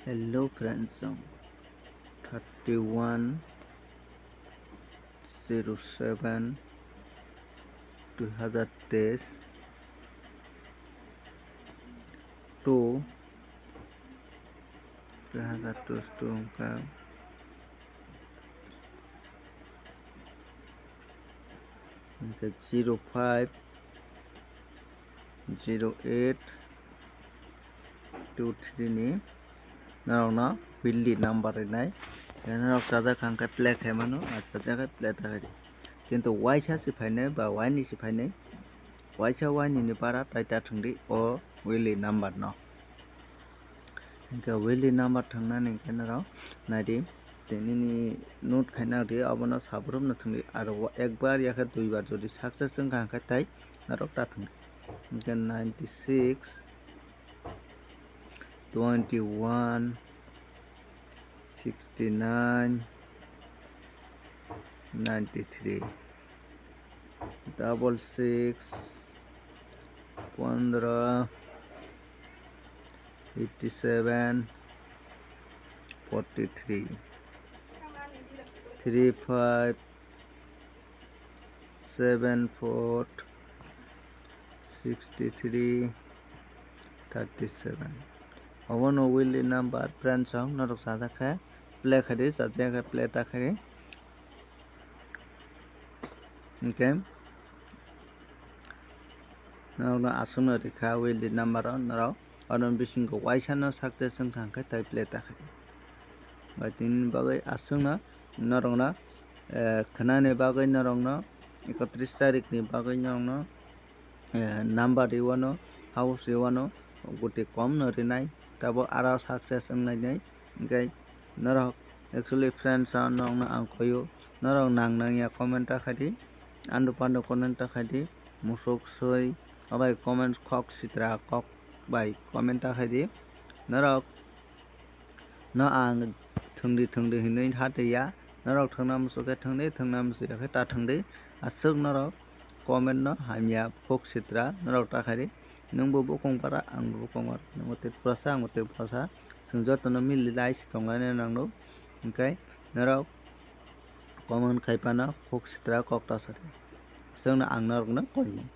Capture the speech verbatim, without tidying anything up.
Hello friends, thirty one zero seven dui hazar teis to dui hazar teis to wngkha zero five zero eight two three ni norokno weekly number rinai. Norok chajak kha hwnkhe play khaimano, ah, chajak khe play ta khaidi. Kintu waisa se phainai ba waini se phainai, waisa waini ni para tai ta thwngdi o weekly number no. Hingke weekly number thwngnani hingke norok naidi, tei nini note khaina di, abono sabrumno thwngdi, aro ekbar ya khe duibar jodi success wngkha hingke tai norok ta thwngdi. Hingke ninety six, twenty one, sixty nine, ninety three, double six, pondro, eighty seven, forty three, three five, seven four, sixty three, thirty seven. Obono weekly number friends rok norok chajak khe play khaidi, chajak khe play ta khaidi. Hingke norokno aswkno rikha weekly number o norok, oro bisingo waisa no success wngkha hingke tai play ta khaidi. Bai tini bagwi aswkno norokno, eh, khwnani bagwi norokno ekotris tarikni bagwi norokno, eh, number riwano, house riwano, goti komno rinai, tabuk aro success wnglainai. Hingke norok actually friends rok nokno ang koyo, norok nang nang ya comment ta khaidi, andu pandu comment ta khaidi, musuk soi, obai comment khok sitra kok bai comment ta khaidi, norok no ang thwngdi thwngdi hinwi hatwi ya, norok thwngna muchuk khe thwngdi, thwngna muchuk ya khe ta thwngdi, aswk norok comment no hamya khok sitra norok ta khaidi, nwngbo bukung para, angbo bukung para, nwngbo Tripurasa, angbo Tripurasa, chwng jotono mili lai si tonglaina nangno, hingke norok comment khai phano khok sitra kok ta sadi, chwngno ang norokno koimung.